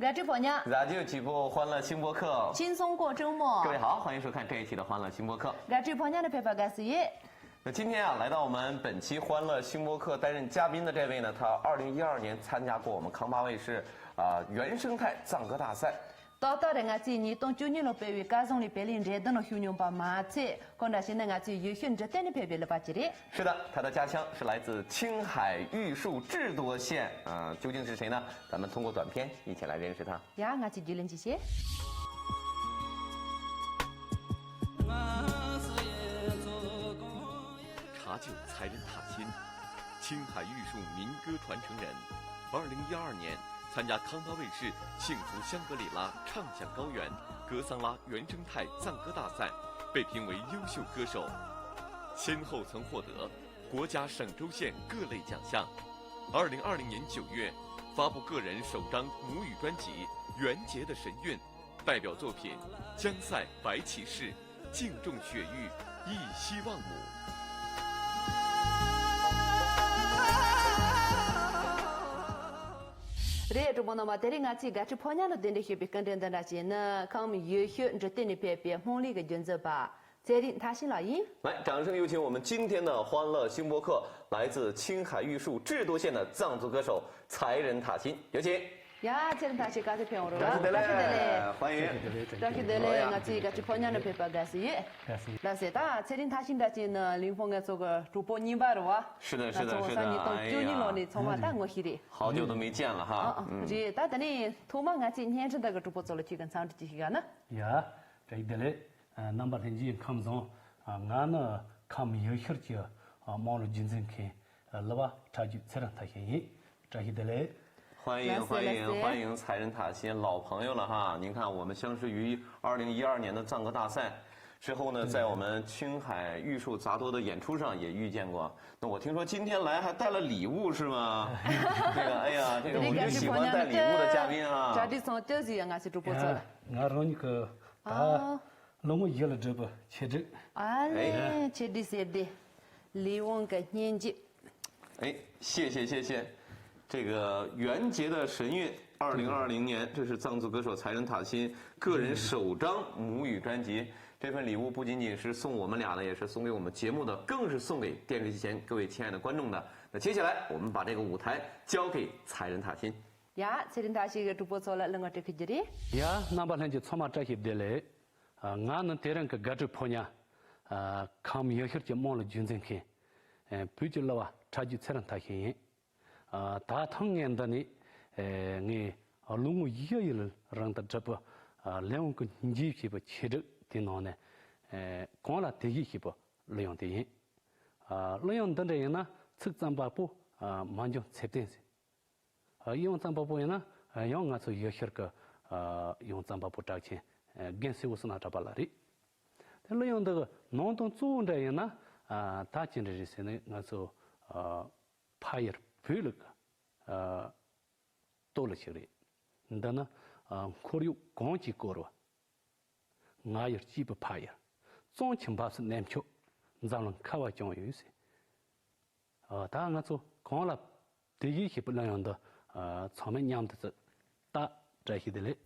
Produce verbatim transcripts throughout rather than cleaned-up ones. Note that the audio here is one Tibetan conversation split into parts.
དགའ་སྤྲོའི་ཕོ་ཉ། རཱ་ཇིའོ་གཅིག་པུ་欢乐新播客。 轻松过周末。 各位好，欢迎收看这一期的欢乐新播客。 དགའ་སྤྲོའི་ཕོ་ཉ་ནི་ཕེབས་པ་དགའ་བསུ་ཡོད། 那今天啊，来到我们本期欢乐新播客担任嘉宾的这位呢，他二零一二年参加过我们康巴卫视啊、原生态藏歌大赛。 ཏག་ཏག་རེད། ང་ཚོས་ཉིས་སྟོང་བཅུ་གཉིས་ལོར་སྤེལ་བའི་སྐལ་བཟང་ལས་བེ་ལིན་འགྲན་བསྡུར་ནང་ཞུགས་མྱོང་པ་མ་ཚད། ཁོ་འདྲ་ཞིག་ནི་ང་ཚོའི་ཡུལ་ཤུལ་འབྲི་ཏན་ནས་ཕེབས་པའི་ལུག་པ་ཅིག་རེད། 是的，他的家乡是来自青海玉树智多县啊、究竟是谁呢？咱们通过短片一起来认识他。 ཡ། ང་ཚོས་རྒྱུས་ལོན་ཅིག་བྱེད། 茶酒才人塔心，青海玉树民歌传承人。二零一二年参加康巴卫视《幸福香格里拉》畅享高原格桑拉原生态藏歌大赛，被评为优秀歌手，先后曾获得国家、省、州、县各类奖项。二零二零年九月，发布个人首张母语专辑《缘结的神韵》，代表作品《江塞白起誓》《敬重雪域》《一夕望母》。 རེད། གྲོགས་པོ་རྣམ་པ། དེ་རིང་ང་ཚོའི་དགའ་སྤྲོའི་ཕོ་ཉ་ལ་གདན་འདྲེན་ཞུས་པའི་སྐུ་མགྲོན་འདི་འདྲ་ཞིག་ནི་ཁམས་ཡུལ་ཤུལ་འབྲི་ཏན་ནས་ཕེབས་པའི་སྨོན་ལུགས་ཀྱི་རྒྱུན་འཛིན་པ་ཚེ་རིང་མཐའ་ཤིན་ལགས་ཡིན། 来，掌声有请我们今天的欢乐新播客，来自青海玉树智多县的藏族歌手才人塔心，有请。 ཡ། ཚེ་རིང་མཐའ་ཤིན་བཀྲ་ཤིས་བདེ་ལེགས། 欢迎。 བཀྲ་ཤིས་བདེ་ལེགས། བཀྲ་ཤིས་བདེ་ལེགས། ང་ཚོའི་དགའ་སྤྲོའི་ཕོ་ཉ་ནི་ཕེབས་པ་དགའ་བསུ་ཡོད། དགའ་བསུ་ཡོད། ལགས་སོ། ད་ཚེ་རིང་མཐའ་ཤིན་འདྲ་ཅིག་ནི་ལིན་ཧྥང་ང་ཚོ་གི་གྲོགས་པོ་རྙིང་པ་རེད་བ། 是的，是的，是的。 ང་ཚོ་ས་ཉིས་སྟོང་བཅུ་གཉིས་ལོ་ནས་ཚང་མ་ད་ངོ་ཤེས་རེད། 好久都没见了哈。 ཨ་ཨ། 嗯。 རེད། ད་དེ་ནས་ཐོག་མ་ང་ཚོའི་བརྙན་འཕྲིན་དག་གི་གྲོགས་པོ་ཚོ་ལ་ཁྱེད་ཀྱི་འཚམས་འདྲི་ཅིག་ཞུ་ག་ན། ཡ། བཀྲ་ཤིས་བདེ་ལེགས། རྣམ་པ་ལྷན་རྒྱས་ཁམས་བཟང་། ང་ནི་ཁམས་ཡུལ་ཤུལ་གྱི་དམངས་གླུ་རྒྱུན་འཛིན་མཁན་ལུག་པ་ཁྲ་རྒྱུད་ཚེ་རིང་མཐའ་ཤིན་ཡིན། བཀྲ་ཤིས་བདེ་ལེགས། 欢迎，欢迎，欢迎蔡仁塔心，老朋友了哈。您看，我们相识于二零一二年的藏歌大赛，之后呢，在我们青海玉树杂多的演出上也遇见过。那我听说今天来还带了礼物是吗？这个，哎呀，这个我们就喜欢带礼物的嘉宾啊。 གྲ་སྒྲིག་ཚང་ཏོག་ཙམ་ཡོད། ང་ཚོའི་གྲོགས་པོ་ཚོ་ལ། ང་རང་ཉིད་ཀྱི་ད་ལོ་ངོ་བཞི་ལ་སྒྲུབ་པའི་ཆེད་སྒྲིག་ཨ་ལེ། ཆེད་སྒྲིག་ཟེར་དེ། ལི་ཝང་གི་སྙན་འཇེབས། 哎，谢谢谢谢。这个《缘结的神韵》，二零二零年，这是藏族歌手才仁塔心个人首张母语专辑。这份礼物不仅仅是送我们俩的，也是送给我们节目的，更是送给电视机前各位亲爱的观众的。那接下来，我们把这个舞台交给才仁塔心。 ཡ། ཚེ་རིང་མཐའ་ཤིན་གྱི་གྲོགས་པོ་ཚོ་ལ་གླུ་ངག་འབྲི་གི་རེད། ཡ། རྣམ་པ་ལྷན་རྒྱས་ཚང་མ་བཀྲ་ཤིས་བདེ་ལེགས། ང་ནི་དེ་རིང་གི་དགའ་སྤྲོའི་ཕོ་ཉ། ཁམས་ཡུལ་ཤུལ་གྱི་དམངས་གླུ་རྒྱུན་འཛིན་མཁན། བོད་ཀྱི་གླུ་བ་ཁྲ་རྒྱུད་ཚེ་རིང་མཐའ་ཤིན་ཡིན། ད་ཐེངས་ངས་འདི་ནས་ངས་ལོ་ངོ་བཞི་ཡི་རིང་དུ་བསྒྲུབས་པའི་ལས་དབང་གི་འཇིགས་བྱེད་པའི་ཆེད་སྒྲིག་དེའི་ནང་ནས་གང་ལ་དེ་བཞིན་གཤེགས་པའི་གླུ་དབྱངས་དེ་ཡིན། གླུ་དབྱངས་འདི་འདྲ་ཡིན་ན་ཚིག་རྩོམ་པ་པོ་མ་འཇོམས་ཚེ་བརྟན་ཟེར། དབྱངས་རྩོམ་པ་པོ་ཡིན་ན་ཡང་ང་ཚོ་ཡུལ་ཤུལ་གྱི་དབྱངས་རྩོམ་པ་པོ་གྲགས་ཆེན་རྒན་སེའུ་བསོད་ནམས་གྲགས་པ་ལགས་རེད། དེ་གླུ་དབྱངས་འདི་གི་ནང་དོན་གཙོ་བོ་འདྲ་ཡིན་ན་ད་ཅི་འདྲ་རེད་ཟེར་ན། ང་ཚོ་ཕ་ཡུལ་བོད་ལུགས་ཀྱི་སྟོད་གླུ་ཞིག་རེད། འདི་ནི་ཁོར་ཡུག་གངས་ཀྱིས་བསྐོར་བ། ང་ཡུལ་གཅེས་པའི་ཕ་ཡུལ། གཙང་ཆུ་འབབ་སའི་གནས་མཆོག་འཛམ་གླིང་ཁ་བ་བྱུང་ཡོད་ཟེར། ད་ང་ཚོ་གང་ལ་དེ་བཞིན་གཤེགས་པའི་གླུ་དབྱངས་འདི་ཚང་མས་མཉམ་དུ་ཚུར་ལྟ། བཀྲ་ཤིས་བདེ་ལེགས།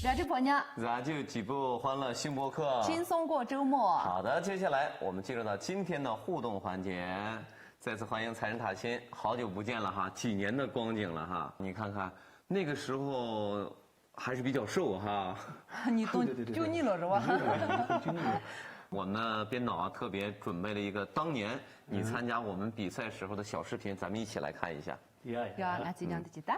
གྲ་སྒྲིག་ཕོ་ཉ། 咱就几步欢乐新播客。 轻松过周末。 好的，接下来我们进入到今天的互动环节，再次欢迎财神塔心，好久不见了哈，几年的光景了哈，你看看那个时候还是比较瘦哈。 你都对对对对就你了是吧？就你了。 我们的编导啊特别准备了一个当年你参加我们比赛时候的小视频，咱们一起来看一下。 Yeah, yeah. ཡ་ང་ཚོས་མཉམ་དུ་ཅིག་ལྟ། ད་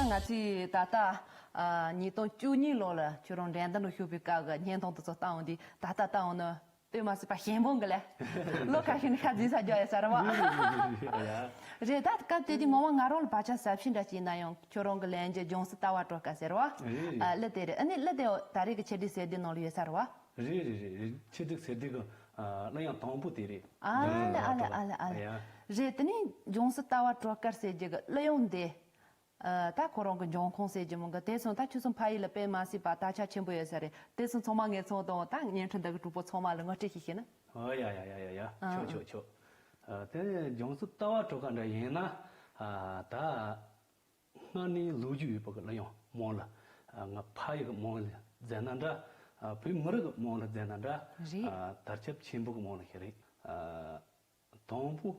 ང་ཚོས་ད་ལྟ་ཨ་ཉིས་སྟོང་བཅུ་གཉིས་ལོ་ལ་ཁྱོད་རང་འགྲན་བསྡུར་ལ་ཞུགས་པའི་སྐབས་ཀྱི་བརྙན་ཐུང་དེ་ཚོ་བལྟ་འོང་དུས་ད་ལྟ་བལྟ་འོང་ན་ལྟོས་མ་སྲིད་པ་ཞེ་སྡང་གི་ལས། ལོ་ཁ་ཤས་ནས་ཁ་འཛིན་ས་རྒྱག་ཡོད་ས་རེད་བ། རེད། ད་སྐབས་དེ་དུས་ངོ་མ་ང་རང་ལ་བག་ཆགས་ཟབ་ཤོས་འདྲ་ཅིག་ཡིན་ན་ཡང་ཁྱོད་རང་གི་ལེན་རྒྱུ་ལྗོངས་སུ་ལྟ་བ་སྤྲོ་དཀའ་ཟེར་བ། ཨ་གླུ་དེ་རེད། ཨ་ནི་གླུ་དེ་ད་རེས་ཀྱི་ཆེད་སྒྲིག་སི་ཌི་ནང་ལ་ཡོད་ས་རེད་བ། རེད་རེད་རེད། ཆེད་སྒྲིག་སི་ཌི་གི་ཨ་གླུ་དབྱངས་དང་པོ་དེ་རེད། ཨ་ལེ་ཨ་ལེ་ཨ་ལེ་ཨ་ལེ། ཡ། རེད། དེ་ནས་ལྗོངས་སུ་ལྟ་བ་སྤྲོ་དཀར་ཟེར་རྒྱུ་གི་གླུ་དབྱངས་འདི། ཨ་ད་ཁོ་རང་གི་འབྱུང་ཁུངས་ཟེར་རྒྱུ་མོ་གི་དེ་སོང་ད་ཁྱོད་ཚོ་ཕ་ཡུལ་ལ་དཔེ་མ་སྲིད་པ་དར་ཁྱབ་ཆེན་པོ་ཡོད་ས་རེད། དེ་སོང་ཚང་མ་ངེད་ཚོ་དང་ད་བརྙན་འཕྲིན་འདི་གི་གྲོགས་པོ་ཚང་མ་ལ་ངོ་སྤྲོད་ཞིག་བྱས་ན། ཨོ་ཡ་ཡ་ཡ་ཡ་ཡ། ཨ། ཆོག་ཆོག་ཆོག་ཨ་དེ་ལྗོངས་སུ་ལྟ་བ་སྤྲོ་དཀར་འདྲ་ཡིན་ན། ཨ་ད་སྔར་ནས་ལོ་རྒྱུས་ཡོད་པ་གི་གླུ་དབྱངས་མང་ལ། ཨ་ང་ཕ་ཡུལ་གི་མང་ལ་མཛད་ན་འདྲ། ཨ་བོད་མི་རིགས་གི་མང་ལ་མཛད་ན་འདྲ། རེད། ཨ་དར་ཁྱབ་ཆེན་པོ་གི་མང་ལ་ཞིག་རེད། ཨ་དང་པོ་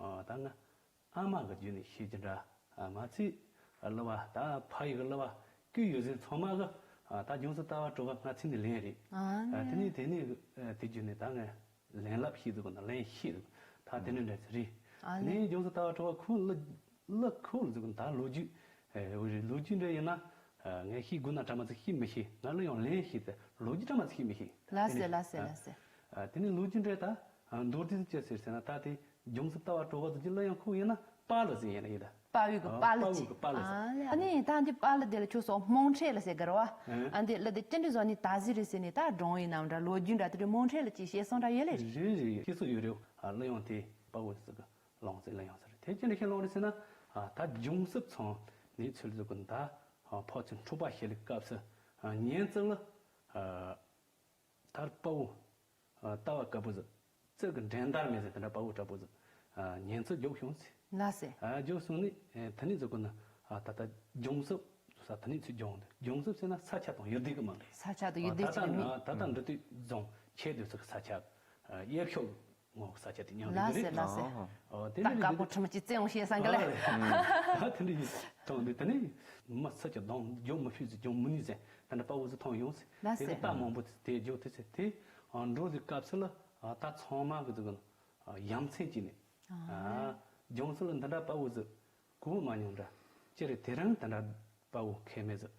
ཨ་ད་ང་ཨ་མ་གི་བརྒྱུད་ནས་ཤེས་ཀྱི་འདྲ། ཨ་མ་ཚེ་གླུ་བ་ད་ཕ་ཡུལ་གི་གླུ་བ་སྐུ་ཡོད་ཚད་ཚང་མ་གི་ཨ་ད་ལྗོངས་སུ་ལྟ་བ་སྤྲོ་བ་ང་ཚེ་ནས་ལེན་རེད། ཨ་ཨ་དེ་ནས་དེ་ནས་དེ་བརྒྱུད་ནས་ད་ང་ལེན་ལབ་ཤེས་འདུག་ན་ལེན་ཤེས་འདུག་ད་དེ་འདྲ་འདྲ་ཚོ་རེད། ཨ་ལེ། ནས་ལྗོངས་སུ་ལྟ་བ་སྤྲོ་བ་ཁོ་གླུ་གླུ་ཁོ་ལ་འདུག་ད་ལོ་རྒྱུས་ཨེ་འོ་རེད། ལོ་རྒྱུས་འདྲ་ཡིན་ན་ཨ་ངས་ཤེས་དགོས་ན་གྲ་མ་ཚིག་ཤེས་མི་ཤེས། ང་གླུ་དབྱངས་ལེན་ཤེས་ཏེ་ལོ་རྒྱུས་གྲ་མ་ཚིག་ཤེས་མི་ཤེས། ལགས་སེ་ལགས་སེ་ལགས་སེ། ཨ་དེ་ནས་ལོ་རྒྱུས་འདྲ་ད་ཨ་མདོར་བསྡུས་སུ་ཅི་ཟེར་ཟེར་ན་ད་དེ་ལྗོངས་སུ་ལྟ་བ་སྤྲོ་བ་དུ་ཅི་གླུ་དབྱངས་ཁོ་ཡིན་ན་དཔའ་གླུ་ཟེར་ཡིན་ལ་ཡིན་ད། དཔའ་བོའི་གི་ཨ་དཔའ་གླུ་དཔའ་བོའི་ཅིག་གི་དཔའ་གླུ་ཟེར། ཨ་ལེ། ཨ་ནི་ད་འདི་དཔའ་གླུ་དེ་ལ་ཁྱོད་ཚོ་རྨོངས་འཁྲེལ་ལ་ཟེར་གི་རེད་བ། ཨ་འདི་གླུ་དེ་ཅི་འདྲ་བཟོ་ནི་ད་གཟི་རེད་ཟེར་ནི་ད་སྒྲུང་ཡིན་ནམ་འདྲ་ལོ་རྒྱུས་འདྲ་དེ་འདྲ་རྨོངས་འཁྲེལ་ལ་ཅིག་བཤད་སོང་འདྲ་ཡོད་ལེ་རེད། རེད་རེད། ཤེས་སོ་ཡོད་རེད། ཨ་གླུ་དབྱངས་དེ་དཔའ་བོ་ཟེར་གི་ལོང་ཟེར་གླུ་དབྱངས་ཟེར་དེ་ཅི་འདྲ་ཤེས་ལོང་རེད་ཟེར་ན། ཨ་ད་ལྗོངས་གསུབ་ཚང་ནས་ཚུལ་ཟེར་གི་ད་ཨ་ཕོ་ཚོད་འཁྲུག་པ་ཞེ་ལི་སྐབས་སུ་ཨ་ཉེན་རྩི་ལ་ཨ་ད་དཔའ་བོ་ཨ་ལྟ་བ་དཀར་པོ་ཟེར། རྩི་གི་འགྲན་བསྡུར་མེད་ཟེར་དེ་འདྲ་དཔའ་བོ་དྲག་པོ་ཟེར། ཨ་ཉེན་རྩི་རྒྱོབ་བྱུང་ཟེར། ལགས་སེ། ཨ་རྒྱོབ་སོང་ནས་ཨ་དེ་ནས་ཟེར་གི་ན་ཨ་ད་ལྟ་ལྗོངས་གསུབ་ཟེར་དེ་ནས་ཚུལ་སྦྱོང་དེ་ལྗོངས་གསུབ་ཟེར་ན་ས་ཆ་དང་ཡུལ་སྡེ་གི་མིང་རེད། ས་ཆ་དང་ཡུལ་སྡེ་ཨ་ད་ལྟ་ཅིག་རེད་མོད། ཨ་ད་ལྟ་འབྲི་དུས་རྫོང་ཁྱེད་དུས་ཚོད་ས་ཆ་ཨ་གཡས་ཕྱོགས་ངོ་ས་ཆ་དེ་མཉམ་རེད། ལགས་སེ་རེད། ལགས་སེ། ཨ་ཨ་དེ་ད་ནས་དཀར་པོ་རེད། ཁྲི་མ་ཅིག་བཙན་འོང་ཤེས་སང་གི་ལེ། ཨ་དེ་འདྲ་ཡིན་དང་དེ་དེ་ནས་མི་ས་ཆ་དང་རྒྱུ་མི་ཕུད་ཟེར་རྒྱུ་མི་ནུས་ཟེར་དེ་འདྲ་དཔའ་བོ་ཟེར་མཐོང་ཡོང་ཟེར། ལགས་དེ་སེ། གི་རྟ་མང་པོ་དེ་རྒྱུ་དེ་ཟེར་དེ་ཨ་འགྲོ་ཟེར་སྐབས་སུ་ལ་ཨ་ད་ཚང་མ་གི་ཟེར་གི་ན་ཨ་ཡ་མཚན་ཅིག་ནས་ཨ་ལྗོངས་སུ་ལ་འདི་འདྲ་དཔའ་བོ་ཟེར་གོ་མ་མྱོང་འདྲ་ཅི་རེད། དེ་རིང་འདི་འདྲ་དཔའ་བོ་ཁེ་མེད་ཟེར།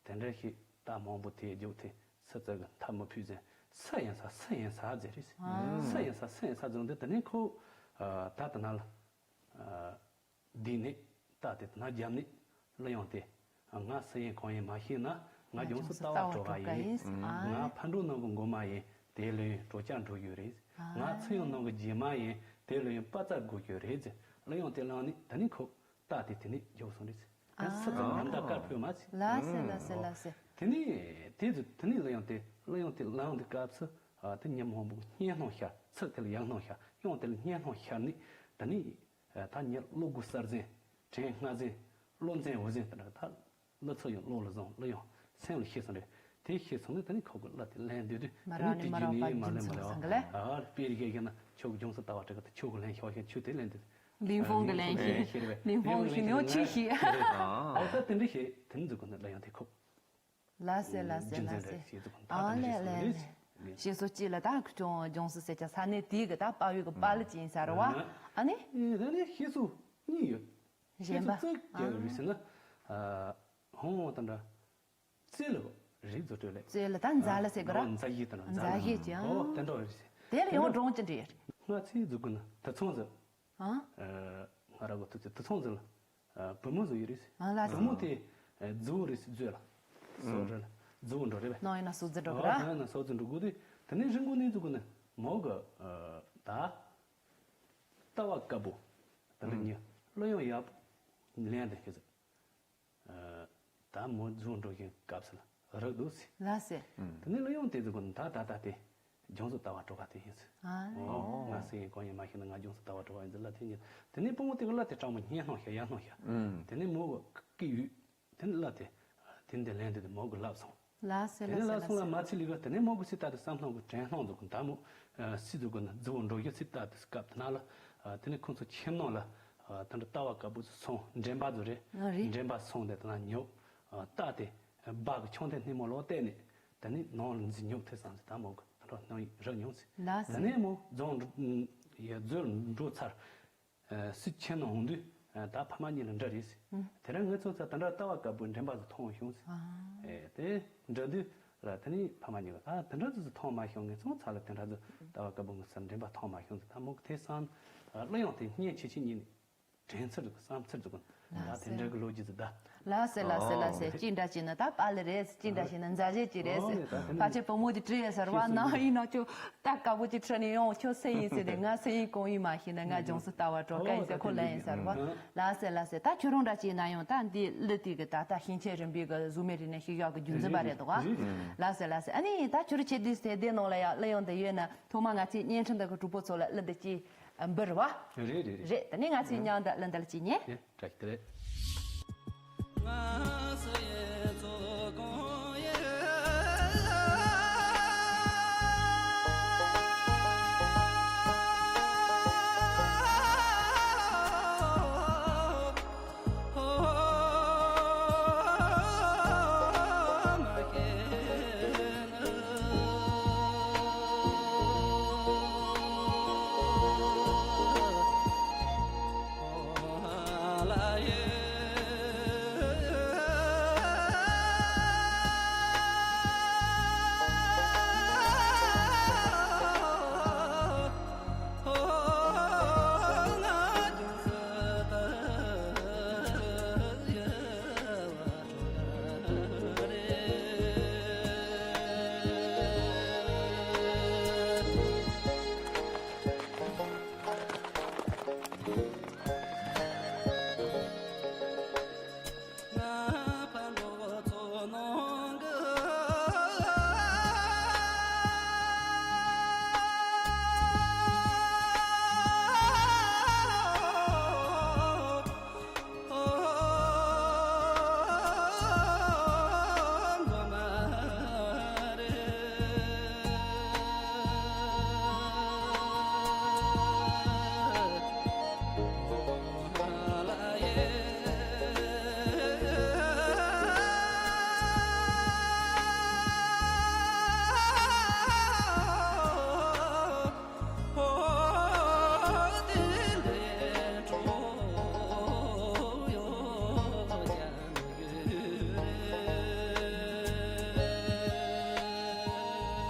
དེ་འདྲ་ཞིག་རྟ་མང་པོ་དེ་རྒྱུག་དེ་སུ་ཙག་གི་མཐའ་མི་ཕུད་ཟེར། སུ་ཡིན་ས་སུ་ཡིན་ས་ཟེར་རེད། ཨ། སུ་ཡིན་ས་སུ་ཡིན་ས་ཟེར་འདི་དེ་ནས་ཁོ་ཨ་ད་དེ་ན་ལ་ཨ་འདི་ནས་རྟ་དེ་དེ་ན་རྒྱབ་ནས་གླུ་དབྱངས་དེ་ང་སུ་ཡིན་གང་ཡིན་མ་ཤེས་ན་ང་ལྗོངས་སུ་ལྟ་བ་སྤྲོ་བ་ཡིན། ང་ཕར་འགྲོ་ནང་གི་མགོ་མ་ཡིན། དེ་ལོས་གྲོ་ཆ་འགྲོ་རྒྱུ་རེད། ང་ཚུར་ཡོང་ནང་གི་རྗེས་མ་ཡིན། དེ་ལོས་པ་ཙར་དགོས་རྒྱུ་རེད་ཟེར། གླུ་དབྱངས་དེ་བླངས་ནས་དེ་ནས་ཁོ། རྟ་དེ་དེ་ནས་རྒྱུགས་སོང་རེད། ཨ། སུ་ཙམ་ནམ་ཟླ་དཀར་ཕོད་མ་ཚིག་ལགས་སེ་ལགས་སེ་ལགས་སེ། དེ་ནས་དེ་ཚོ་དེ་ནས་གླུ་དབྱངས་དེ་གླུ་དབྱངས་དེ་ལངས་དུས་སྐབས་སུ་ཨ་དེ་ཉིན་མང་པོ་སྙན་སྣང་ཤར། ཚིག་དེ་ལ་ཡང་སྣང་ཤར། དབྱངས་དེ་ལ་སྙན་སྣང་ཤར་ནས་དེ་ནས་ ད་ཉིད་བློ་དགུ་གསལ་འཛིན། དྲན་ལྔ་འཛིན། བློ་འཛིན་འོད་འཛིན་དེ་འདྲ་ད། བློ་ཚོ་ཡང་བློ་ལ་བཟུང་། བློ་ཡང་སེམས་ལ་ཤེས་སོང་རེད། དེ་ཤེས་སོང་ནས་དེ་ནས་ཁོ་གི་བློ་དེ་ལེན་འདོད་དུས་མ་དེ་ར་ནས་ནི་མ་ར་བ་ཡིན་མ་ལེན་མ་རྒྱུ་མཚན་ལེན་སང་གི་ལེ། ཨ་དཔེ་རིག་གི་ན་ཁྱོད་ཀྱི་ལྗོངས་སུ་ལྟ་བ་དྲུག་གི་ཁྱོད་ཀྱི་ལེན་ཤོག་ཤེས་ཁྱོད་དེ་ལེན་འདོད། ལིང་ཧྥོང་གི་ལེན་ཤེས། ལིང་ཧྥོང་ཤེས་ནོ་ཆི་ཤེས། ཨ་ད་དེ་འདྲ་ཤེས་དེ་ནི་འཛུགས་གི་ན་བློ་ཡང་དེ་ཁོ། ལ་སེ་ལ་སེ་ལ་སེ། རྒྱུ་མཚན་རེད་ཞེས་འཛུགས་གི་ན་ད་ཨ་དེ་ལེ་འདྲ་ལེ་ཤེས་ལེ། ནི། ཞེས་སོ་ཅི་ལ་ད་ཁྱོད་ལྗོངས་སུ་ཟེར་ཅག་ས་གནས་དེའི་གི་ད་དཔའ་བོའི་གི་དཔའ་ལི་ཅན་ཟེར་བ། ཨ་ནི། ཨེ་ད་ནི་ཤེས་སོ་གཉིས་ཡོད། གཞན་པ། ཁྱེད་ཚོ་རྩོད་རྒྱག་རེད་ཟེར་ན། ཧོང་བོ་དང་འདྲ། རྩོད་ལ་རིགས་རྫུ་འཕྲུལ་ལས། རྩོད་ལ་ད་མཛའ་ལ་ཟེར་གི་ར། མཛའ་བཤེས་དང་མཛའ་མཛའ་བཤེས་ཀྱི་ཨོ་དེ་འདྲ་རེད་ཟེར། དེ་ལ་ཡང་སྒྲུང་ཅི་འདྲ་ཡོད། ང་ཚོའི་འཛུགས་གི་ན་དུད་ཚང་ཟེར། ཨ། ང་ར་གོ་ཐུག་ཚེ་དུད་ཚང་ཟེར་ལ། བུ་མོ་ཟེར་ཡོད་རེད་ཟེར། ཨ་ལ་བུ་མོ་དེ་རྫུ་བོ་རེད་ཟེར་བཟོས་ལ། སོ་རེད་ལ་རྫུ་བོ་འགྲོ་རེད་པས། ནང་ཡིན་ན་སོ་རྫུ་འགྲོ་གི་ར། ཨོ་ན་སོ་རྫུ་འགྲོ་དགོས་དུས་དེ་ནས་རིན་གོང་ནས་འཛུགས་གི་ན་མོ་གི་ད། ལྟ་བ་དཀར་པོ། དེ་འདྲ་ཉིད་བློ་ཡང་ཡག་པོ་ལེན་དེ་ཤེས་ཟེར། ད་མོ་རྫོང་འགྲོ་བཞིན་སྐབས་སུ་ལ་རག་འདུག་ཟེར། ལ་སེ། དེ་ནས་གླུ་དབྱངས་དེ་ཚོ་གོ་ད་ད་ད་དེ་ལྗོངས་སུ་ལྟ་བ་གྲོགས་ཁ་དེ་ཡིན་ཟེར། ཨ་ཨོ་ང་སེ་ཡིན་གང་ཡིན་མ་ཤེས་ན་ང་ལྗོངས་སུ་ལྟ་བ་གྲོགས་ཁ་ཡིན་ཟེར་ལ་དེ་ཉིད་དེ་ནས་སྤུན་མོ་དེ་གི་ལ་དེ་སྤྲང་མོ་སྙན་སྣང་ཤ་ཡར་སྣང་ཤ། དེ་ནས་མོ་གི་སྐད་ཡུས། དེ་ནས་ལ་དེ་དེ་འདི་ལན་དེ་དེ་མོ་གི་ལབ་སོང་། ལ་སེ་དེ་ལ་ནས་ལ་སེ་ལ་སོང་ལ་སེ། མ་ཚི་ལི་ག་དེ་ནས་མོ་གི་སི་ད་དེ་བསམ་སྣང་གི་དྲན་སྣང་འཛུགས་གི་ད་མོ་སི་འཛུགས་གི་ན་རྫི་བོ་འགྲོ་རྒྱུ་སི་ད་དེ་སྐབས་དེ་ན་ལ་དེ་ནས་ཁོང་ཚོ་ཁྱིམ་ནང་ལ། ཨ། དེ་འདྲ་ལྟ་བ་དཀར་པོ་ཚོ་སོང་འདྲེན་པ་ཚོ་རེད། ཨ་རེད། འདྲེན་པ་སོང་དེ་དེ་ན་ཉོབ། ཨ། རྟ་དེ་སྦག་གི་མཆོང་དེ་སྣེ་མོ་ལོག་བལྟས་ནས་དེ་ནས་ནང་ལ་འཛུལ་ཉོབ་ཐེ་སང་ཟེར་ད་མོ་གི་དེ་འདྲ་སྣང་ཡིག་རག་མྱོང་ཟེར། ལ་དེ་སེ། ནས་མོ་རྫོང་ཡ་རྫོར་འགྲོ་ཚར། ཨ། སུ་ཁྱིམ་ནང་འོང་དུས་ད་ཕ་མ་གཉིས་ལ་འདྲ་རེད་ཟེར། ཨུ། དེ་རིང་ངེད་ཚོ་ཚ་དེ་འདྲ་ལྟ་བ་དཀར་པོའི་འདྲེན་པ་ཚོ་མཐོང་བྱུང་ཟེར། ཨ། ཨེ་དེ་འདྲ་དུས་ལ་དེ་ནས་ཕ་མ་གཉིས་ལ་ཨ་དེ་འདྲ་ཚོ་ཚོ་མཐོང་མ་བྱུང་། ངེད་ཚོ་ཚ་ལ་དེ་འདྲ་ཚོ་ལྟ་བ་དཀར་པོ་ངོ་ས་འདྲེན་པ་མཐོང་མ་བྱུང་ཟེར། ད་མོ་གི་དེ་སང་གླུ་དབྱངས་དེ་སྙན་ཆེ་ཆེ་གཉིས་ནས་དྲན་ཚུལ་འདུག་བསམ་ཚུལ་འདུག་ད་དེ་འདྲ་གི་ལོ་རྒྱུས་ཚོ་ད། ལ་སེ་ལ་སེ་ལ་སེ། ཨོ། ཅི་འདྲ་ཅི་ན་ད་པ་ལི་རེད། ཅི་འདྲ་ཞིག་ན་མཛའ་བཤེས་ཅི་རེད་ཟེར། ཨོ་ད་དེ་ཕལ་ཆེར་བུ་མོ་དེ་བྲིས་ཡོད་ཟེར་བ་ནང་ཡིན་ནོ་ཁྱོད་ད་དཀར་པོ་ཅིག་ཁྲིད་ནས་ཡོང་། ཁྱོད་སེ་ཡིན་ཟེར་ཏེ་ང་སེ་ཡིན་གང་ཡིན་མ་ཤེས་ན་ང་ལྗོངས་སུ་ལྟ་བ་གྲོགས་ཁ་ཡིན་ཟེར། ཁོ་ལ་ཡིན་ཟེར་བ། ལ་སེ་ལ་སེ། ད་ཁྱོད་རང་འདྲ་ཅི་ན་ཡང་ད་འདི་གླུ་དེ་གི་ད་ད་ཞིང་ཆེན་རིམ་པའི་གི་གཟུགས་མེད་རིག་གནས་ཤིག་ཡག་གི་རྒྱུན་འཛིན་པ་རེད་འདུག་ག་ལ་སེ་ལ་སེ། ཨ་ནི་ད་ཁྱོད་ཁྱེད་དུས་སེ་དེ་ནང་ལ་ཡང་གླུ་དབྱངས་དེ་ཡོད་ན་ཐོག་མ་ང་ཚོའི་བརྙན་འཕྲིན་དེ་གི་གྲོགས་པོ་ཚོ་ལ་གླུ་དེ་ཅི་འབུལ་བ། རེད་རེད་རེད། རེད། དེ་ནས་ང་ཚོས་མཉམ་དུ་གླུ་འདི་ལ་ཅི་ཉན། ཡེ་བཀྲ་ཤིས་བདེ་ལེགས།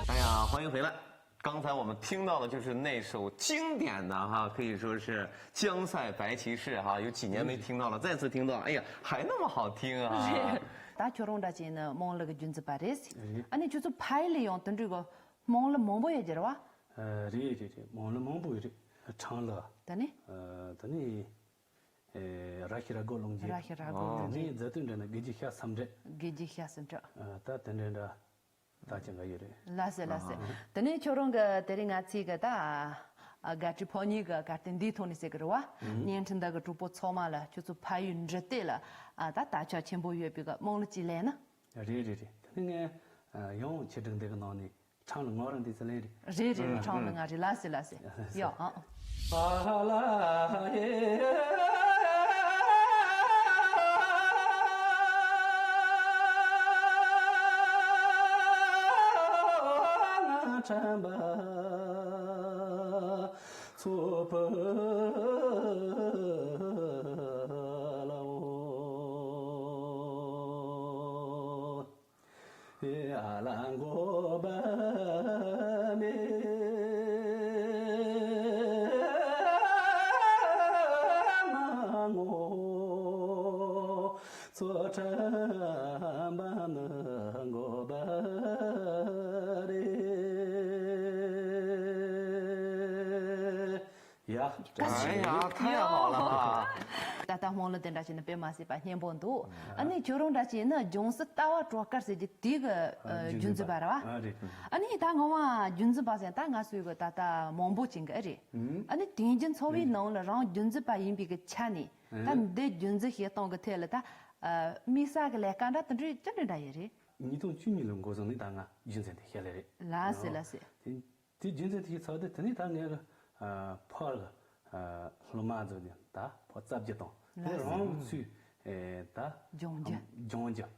哎呀，欢迎回来！刚才我们听到的就是那首经典的哈，可以说是《江塞白骑士》哈，有几年没听到了，再次听到，哎呀，还那么好听啊！ད་ཁྱོད་རང་འདྲ་ཅན་ནི་དམངས་གླུ་གི་རྒྱུན་འཛིན་པ་རེད། ཨ་ནི་ཁྱོད་ཚོ་ཕ་ཡུལ་ལ་ཡང་དུད་འགྲོའི་གི་དམངས་གླུ་མང་པོ་ཡོད་རྒྱུ་རེད་བ། ཨ། རེད་རེད་རེད། དམངས་གླུ་མང་པོ་ཡོད་རེད། འཁྲབ་གླུ། ད་ནི། ཨ། ད་ནི། ཨེ། ར་ཤི་ར་སྒོ་ལུང་རྒྱས། ར་ཤི་ར་སྒོ་ལུང་རྒྱས། ཨ་ནི་མཛད་དུས་འདྲ་ན་དགེ་རྒྱས་ཤ་ཟམ་འདྲེ། དགེ་རྒྱས་ཤ་ཟམ་འདྲེ། ཨ། ད་དེ་འདྲ་འདྲ་ད་ཅི་འགའ་ཡོད་རེད། ལགས་སེ་ལགས་སེ། ཨ། དེ་ནས་ཁྱོད་རང་གི་དེ་རིང་ང་ཚོའི་གི་ད་ ཨ། དགའ་སྤྲོའི་ཕོ་ཉའི་གི་གར་སྟེགས་འདིའི་ཐོག་ནས་ཟེར་གི་རེད་བ། བརྙན་འཕྲིན་དག་གི་གྲོགས་པོ་ཚང་མ་ལ་ཁྱོད་ཚོ་ཕ་ཡུལ་འབྲི་སྟེགས་ལ། ཨ། ད་དར་ཁྱབ་ཆེན་པོ་ཡོད་པའི་གི་རྨོངས་ལུགས་ཅིག་ལེན་ན། རེད་རེད་རེད། དེ་ནི་ངས་ཡང་ཆེད་སྒྲིག་འདི་གི་ནང་ནས་ཁྲང་ལ་ངོ་རང་འདི་ཚོ་ལེན་རེད། རེད་རེད་རེད། ཁྲང་ལ་ང་རེད། ལ་སེ་ལ་སེ། ཡོ། ཨ། ཡ། ད་ཡ་ད་ཡ་ཧ་ལ། ད་ལྟ་རྨོངས་ལུགས་དེ་འདྲ་བྱས་ན་དཔེ་མ་སྲིད་པ་སྙན་པོ་འདུག་ཨ་ནི་ཁྱོད་རང་འདྲ་བྱས་ན་ལྗང་གསུར་ལྟ་བ་སྒྲོ་དཀར་ཟེར་གྱི་དེ་གི་ཨ་རྒྱུན་འཛིན་པ་རེད་བ། ཨ་རེད། ཨ་ནི་ད་ངོ་མ་རྒྱུན་འཛིན་པ་ཟེར་ན་ད་ང་ཚོའི་གི་ད་ལྟ་མང་པོ་ཅིག་གི་ཨ་རེད། ཨ་ནི་དེང་གི་འཚོ་བའི་ནང་ལ་རང་རྒྱུན་འཛིན་པ་ཡིན་པའི་གི་ཆ་ནས་ད་འདི་རྒྱུན་འཛིན་བྱེད་སྟངས་གི་ཐད་ལ་ད་དམིགས་བསལ་གི་ལས་ཀ་འདྲ་དེ་འདྲ་ཅི་འདྲ་འདྲ་ཡོད་རེད། ཉིས་སྟོང་བཅུ་གཉིས་ལོའི་འགོ་བཟུང་ནས་ད་ང་རྒྱུན་འཛིན་དེ་བྱས་ལེ་རེད། ལགས་སེ་ལགས་སེ། དེ་དེ་རྒྱུན་འཛིན་དེ་ཚར་དུས་དེ་ནས་ད་ངས་གི་ཨ་ཕར་གི་ཨ་སློབ་མ་ཚོ་ནས་ད་ཕོ་རྩ་བརྒྱུད་དང་དེ་ལགས་སོ། རང་གི་ཚུལ་ཨེ་ད་སྦྱོང་རྒྱུ། སྦྱོང་རྒྱུ།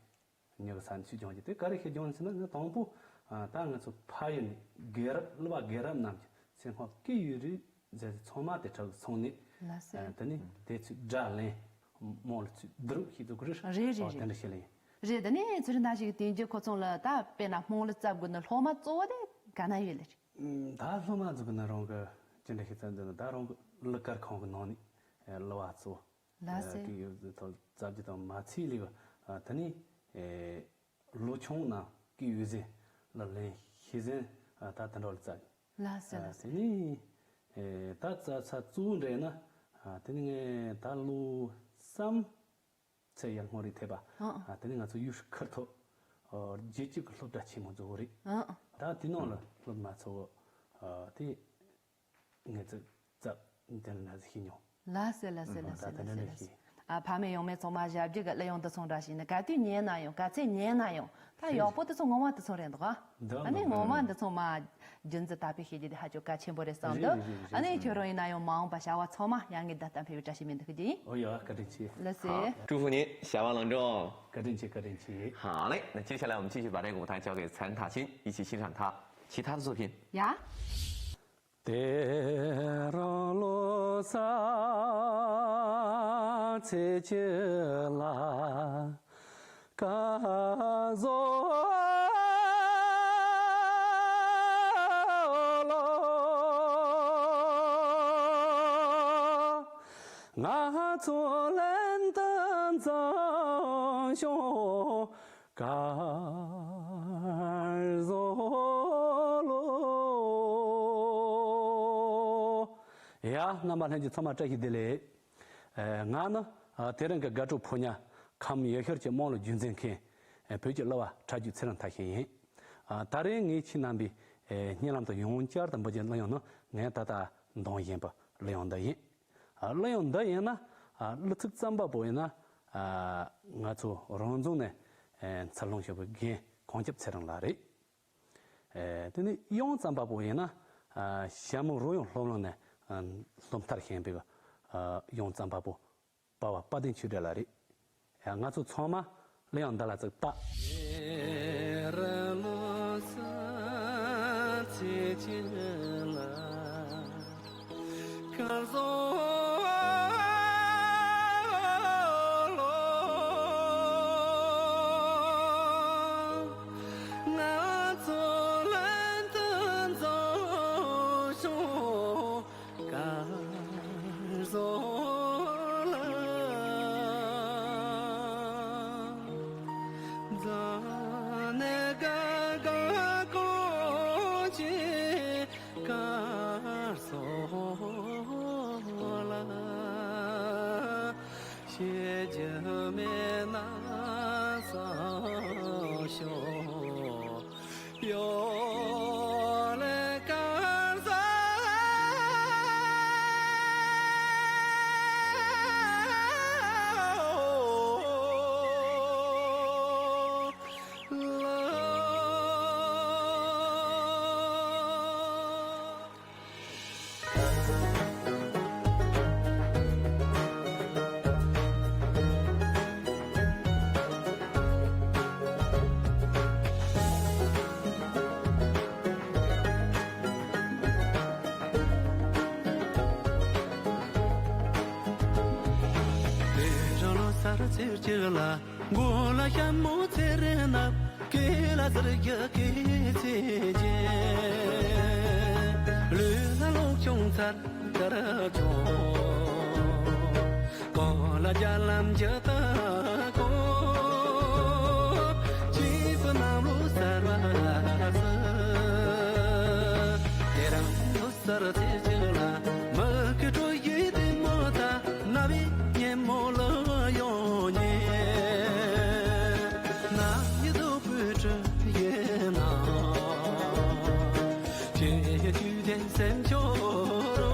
ཉི་གི་ས་ནས་ཚུལ་སྦྱོང་རྒྱུ་དེ་ག་རེ་ཞིག་སྦྱོང་ཟེར་ན་ང་དང་པོ་ཨ་ད་ང་ཚོ་ཕ་ཡུལ་ནས་རྒན་རབས་སློབ་པ་རྒན་རབས་རྣམས་ཀྱི་ཚེ་སྔ་སྐད་ཡིག་རིག་མཛད་ཚེ་ཚང་མ་དེ་གྲས་སུ་སོང་ནས། ལགས་སོ། ཨ་དེ་ནས་དེ་ཚུལ་སྒྲ་ལེན། རྨོངས་ལུགས་ཚུལ་བསྡུ་རུབ་ཞིག་འཛུགས་རེད། རེད་རེད་ཨོ་རེད། དེ་འདྲ་བྱས་ལེ་ཡིན། རེད། དེ་ནས་ཚུལ་ནང་ཞིག་དེང་གི་ཁོ་ཚོ་ལ་ད་དཔེར་ན་རྨོངས་ལུགས་རྩ་དགོས་ན་སློབ་མ་གཙོ་བོ་དེ་ག་ན་ཡོད་ལེ་རེད། ཨུམ། ད་སློབ་མ་ཚོ་གི་ན་རང་གི་ཅི་འདྲ་ཞིག་བརྩམས་འདུག་ན་ད་རང་གི་གླུ་གར་ཁང་གི་ནང་ནས་ཨེ་གླུ་བ་ཚོ། ལགས་སེ། ཨེ་གི་ཡོད་ཚོ་རྩ་བརྒྱུད་དང་མ་ཚད་ལས་ཨ་ད་ནི་ཨེ་ལོ་ཆུང་ན་སྐད་ཡིག་ཟིན་ལ་ལན་ཤེས་ཟིན་ཨ་ད་དེ་འདྲ་ལ་རྩ། ལགས་སེ་ལགས་སེ། དེ་ནི་ཨེ་ད་རྩ་ཚ་གཙོ་བོ་འདྲ་ཡིན་ན་ཨ་དེ་ནི་ངས་ད་ལོ་བསམ། ཚེ་ཡར་སྔོན་རིག་ཐེབས་པ། ཨ་ཨ། དེ་ནི་ང་ཚོ་ཡུལ་ཤུལ་ཁུལ་ཐོག་ཨ་རྒྱལ་སྤྱི་གི་སློབ་གྲྭ་ཆེན་མོ་རྫོགས་རེད། ཨ་ཨ། ད་དེ་ནང་ལ་སློབ་མ་ཚོ་ཨ་དེ་ངས་ཚོ་རྩ་དེ་ནི་ན་ཟི་ཤེས་མྱོང་། ལགས་སེ་ལགས་སེ་ལགས་སེ་ད་དེ་ལགས་སེ་འདྲ་ལགས་སེ། ནི་ཤེས། ཨ་ཕ་མེས་ཡང་མེས་ཚང་མ་ཞབས་རྗེས་ཀྱི་གླུ་དབྱངས་འདི་ཚོ་འདྲ་ཞིག་ནི་ག་དུས་ཉན་ན་ཡང་ག་ཚད་ཉན་ན་ཡང་ད་ཡག་པོ་དེ་ཚོ་ངོ་མ་དེ་ཚོ་རེད་འདུག་ཨ། འདི་ཨ་ནི་འདི་ངོ་མ་འདི་ཚང་མ་རྒྱུན་འཛིན་དར་སྤེལ་བྱེད་རྒྱུ་དེ་ཧ་ཅང་གལ་ཆེན་པོ་རེད་བསམ་འདུག་རེད་རེད་རེད། ཨ་ནི་ཁྱོད་རང་ཡིན་ན་ཡང་མ་འོངས་པ་བྱ་བ་ཚང་མ་ཡང་ངས་བདག་ལྟ་འཕེལ་བའི་བཀྲ་ཤིས་སྨོན་འདུག་ཞུ་རྒྱུ་ཡིན། ཨོ་ཡ་བཀའ་དྲིན་ཆེ། ལགས་སེ། 祝福您，下完郎中。 བཀའ་དྲིན་ཆེ། བཀའ་དྲིན་ཆེ། 好嘞，那接下来我们继续把这个舞台交给陈塔青，一起欣赏她其他的作品。 ཡ། དེ་རང་ལོ་ས་ཚེ་ཆེ་ལ། ཀ་ཟོ་ལོ། ང་ཚོ་ལན་དུ་འཛོམས་ཤོག་ཀ་ཟོ་ལོ། ཡ། རྣམ་པ་ལྷན་རྒྱས་ཚང་མ་བཀྲ་ཤིས་བདེ་ལེགས། ཨེ་ང་ནི་ཨ་དེ་རིང་གི་དགའ་སྤྲོ་ཕོ་ཉ་ཁམས་ཡུལ་ཤུལ་གྱི་རྨོངས་ལུགས་རྒྱུན་འཛིན་མཁན་ཨེ་བོད་ཀྱི་གླུ་བ་ཁྲ་རྒྱུད་ཚེ་རིང་མཐར་ཕྱིན་ཡིན། ཨ་ད་རེས་ངས་ཁྱེད་རྣམ་པའི་ཨེ་སྙན་ལམ་དུ་ཡང་བསྐྱར་དུ་འབུལ་རྒྱུའི་གླུ་དབྱངས་ནི་ངས་ད་ལྟ་འདོན་བཞིན་པའི་གླུ་དབྱངས་འདི་ཡིན། ཨ་གླུ་དབྱངས་འདི་ཡིན་ན་ཨ་གླུ་ཚིག་རྩོམ་པ་པོ་ཡིན་ན་ཨ་ང་ཚོ་རང་རྫོང་ནས་ཨེ་འཚར་ལོངས་བྱུང་བའི་རྒན་གངས་སྐྱབས་ཚེ་རིང་ལགས་རེད། ཨེ་དེ་ནས་དབྱངས་རྩོམ་པ་པོ་ཡིན་ན་ཨ་ཞྭ་མོ་རོལ་དབྱངས་སློབ་གླིང་ནས་ཨ་སློབ་མཐར་ཕྱིན་པའི་ཨ་དབྱངས་རྩོམ་པ་པོ་པ་བ་དཔལ་ལྡན་ཆོས་སྒྲོན་ལགས་རེད། ཡ་ང་ཚོ་ཚང་མ་གླུ་དབྱངས་འདི་ལ་ཅིག་ལྟ། ཚེར་གཅིག་ལ། མགོ་ལ་ཞྭ་མོ་ཚེར་ནག་སྐེ་ལ་གསེར་གྱི་སྐེ་ཚེ་ཅན། ལུས་ལ་གློག་ཆུང་ཚར་དཀར་ལྕོག་གོ་ལ་རྒྱ་ལམ་གྱི་ད་གོ་སྐྱེས་བུ་གནམ་ལོ་གསར་བ་སྲིད། དེ་རིང་ལོ་གསར་ཚེས་གཅིག་ལ། མི་སྐྱ་སྤྲོ་ཡི་དེ་མོ་ད་ན་བའི་ཉིན་མོ་ལ་ཡོང་ཉེ། ན་ཡི་དོ་པུ་ཁྲི་ཡེ་ན། ཁྱེད་ཡི་དུས་ལྡན་སེམས་ཤོར་རོ།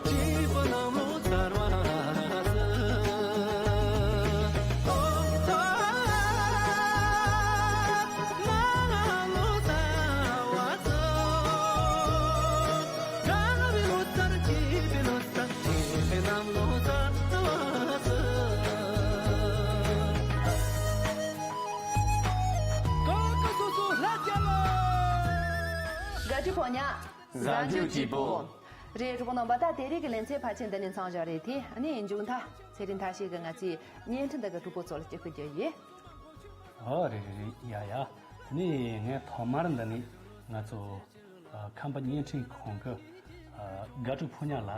སྐྱེས་བུ་གནམ་ལོ་གསར་བ་སྲིད། ཨོ་ཙ། གནམ་ལོ་གསར་བ་སྲིད། དགའ་བའི་ལོ་གསར། སྐྱིད་པའི་ལོ་གསར། སྐྱིད་པའི་གནམ་ལོ་གསར་བ་སྲིད། ཀ་ཀ་སོ་སོ་ལྷ་རྒྱལ་ལོ། དགའ་སྤྲོའི་ཕོ་ཉ། གཟའ་མཇུག་སྐྱིད་པོ། རེད། གྲོགས་པོ་རྣམ་པ། ད་དེ་རིང་གི་ལེ་ཚན་ཕལ་ཆེར་འདི་ནས་མཚམས་བཞག་རེད་དེ། ཨ་ནི་མཇུག་མཐའ་ཚེ་རིང་མཐར་ཕྱིན་གྱིས་ང་ཚོའི་བརྙན་འཕྲིན་འདི་གི་གྲོགས་པོ་ཚོ་ལ་སྐྱིད་སྐུལ་རྒྱག་ཡོད། ཨོ་རེད་རེད་རེད། ཡ་ཡ། ཨ་ནི་ངས་ཐོག་མར་འདི་ནས་ང་ཚོ་ཨ་ཁམས་པ་བརྙན་འཕྲིན་ཁང་གི་ཨ་དགའ་སྤྲོའི་ཕོ་ཉ་ལ་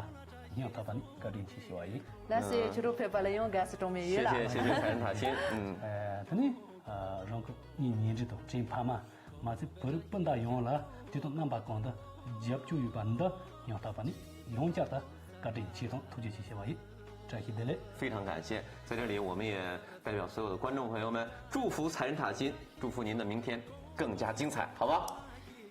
སྙིང་ཐག་པ་ནས་བཀའ་དྲིན་ཆེ་ཞུ་བ་ཡིན། ལགས་སོ། ཁྱེད་རང་ཕེབས་པ་ལ་ཡང་དགའ་བསུ་གྲངས་མེད་ཡོད་ལ།谢谢谢谢 ཚེ་རིང་མཐར་ཕྱིན། ཨ་དེ་ནས་ཨ་རང་གི་ངའི་ཉེ་འབྲེལ་དང་དྲིན་ཕ་མ། མ་ཚད་བོད་རིགས་སྤུན་ཟླ་ཡོངས་ལ་དུས་དང་རྣམ་པ་གང་དུ་རྒྱབ་སྐྱོར་ཡོད་པ་འདི་སྙིང་ཐག་པ་ནས་ཡང་བསྐྱར་དུ་བཀའ་དྲིན་ཆེ་དང་ཐུགས་རྗེ་ཆེ་ཞུ་བ་ཡིན། བཀྲ་ཤིས་བདེ་ལེགས། 非常感谢，在这里我们也代表所有的观众朋友们，祝福财神塔金，祝福您的明天更加精彩，好吗？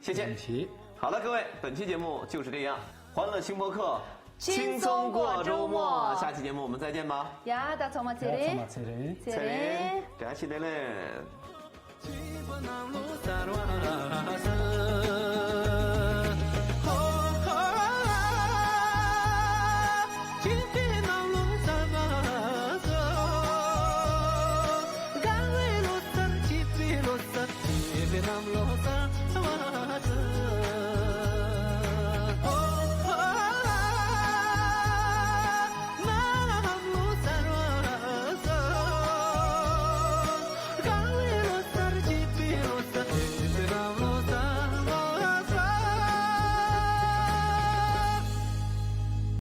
谢谢。对不起。好了，各位，本期节目就是这样，欢乐星播客，轻松过周末，下期节目我们再见吧。ཡ་ད་ཚང་མ་ཚེ་རིང་། ཚང་མ་ཚེ་རིང་། ཚེ་རིང་། བཀྲ་ཤིས་བདེ་ལེགས།